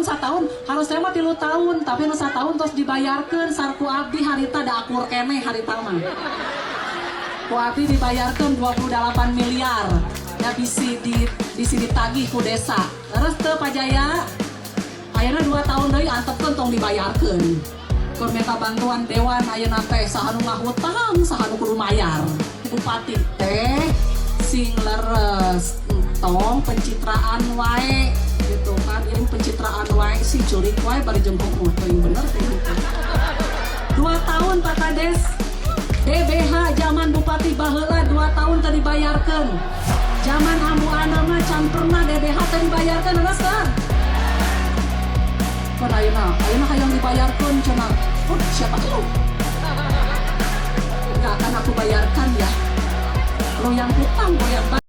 Setahun, harusnya mah 3 tahun, tapi nu setahun terus dibayarkan sarku abdi harita, da akur keneh harita mah. Ku abdi dibayarkan 28 miliar ya, bisi ditagih ku desa. Terus teu, Pak Jaya? Ayeuna 2 tahun deui antepkeun, tong dibayarkeun. Keur minta bantuan dewan ayeuna teh saha nu ngahutang, saha nu kudu mayar? Bupati teh sing leres, entong pencitraan wae gitu kan. Ini pencitraan wae sih, curik wae bari jeung hukum teuing bener teh gitu. 2 tahun, Pak Kades, DBH zaman Bupati baheula 2 tahun teu dibayarkeun. Zaman Ambu Ana mah can pernah DBH teu dibayarkeun, leres kan? Kan ayeuna, ayeuna hayang dibayarkeun cenah. Oh, siapa lu? Nggak akan aku bayarkan ya. Lo yang hutang, gue yang bayar.